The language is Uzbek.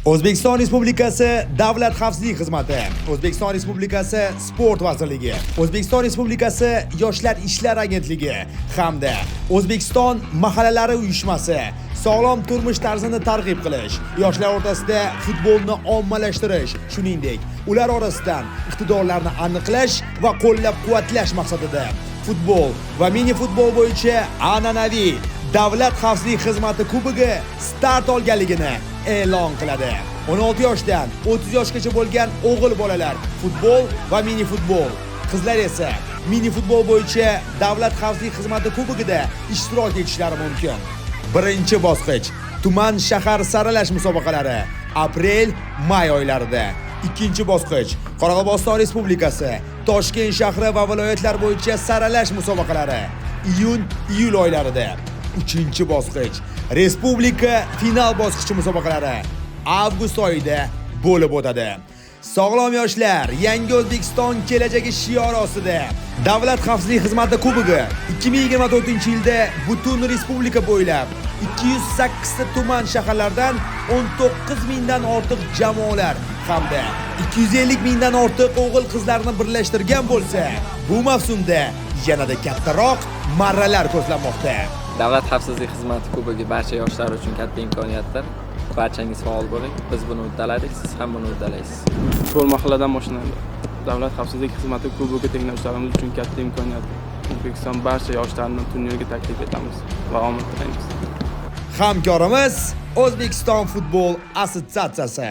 O'zbekiston Respublikasi Davlat xavfsizlik xizmati, O'zbekiston Respublikasi Sport vazirligi, O'zbekiston Respublikasi Yoshlar ishlari agentligi hamda O'zbekiston mahallalari uyushmasi sog'lom turmush tarzini targ'ib qilish, yoshlar o'rtasida futbolni ommalashtirish, shuningdek, ular orasidan iqtidorlarni aniqlash va qo'llab-quvvatlash maqsadida futbol va mini futbol bo'yicha an'anaviy Davlat xavfsizlik xizmati kubogi start olganligini e'lon qiladi. 16 yoshdan 30 yoshgacha bo'lgan o'g'il bolalar futbol va mini futbol, qizlar esa mini futbol bo'yicha Davlat xavfsizlik xizmati kubogida ishtirok etishlari mumkin. Birinchi bosqich tuman shahar saralash musobaqalari aprel may oylarida. Ikkinchi bosqich Qoraqalpog'iston Respublikasi, Toshkent shahri va viloyatlar bo'yicha saralash musobaqalari iyun iyul oylarida. Uchinchi bosqich respublika final bosqichi musobaqalari avgust oyida bo'lib o'tadi. Sog'lom yoshlar, yangi O'zbekiston kelajagi shiori ostida Davlat xavfsizlik xizmati kubogi 2024-yilda butun respublika bo'ylab 208 ta tuman shaharlardan 19 mingdan ortiq jamoalar hamda 250 mingdan ortiq o'g'il qizlarni birlashtirgan bo'lsa, bu mavsumda yanada kattaroq marralar ko'zlanmoqda. Davlat xavfsizlik xizmati kubogi barcha yoshlar uchun katta imkoniyatdir. Barchangiz faol bo'ling. Biz buni uddaladik, siz ham buni uddalaysiz. Futbol mahalladan boshlanadi. Davlat xavfsizlik xizmati kubogi tinglovchilarimiz uchun katta imkoniyat. O'zbekiston barcha yoshlarini turnirga taklif etamiz va omad tilaymiz. Hamkorimiz O'zbekiston futbol assotsiatsiyasi.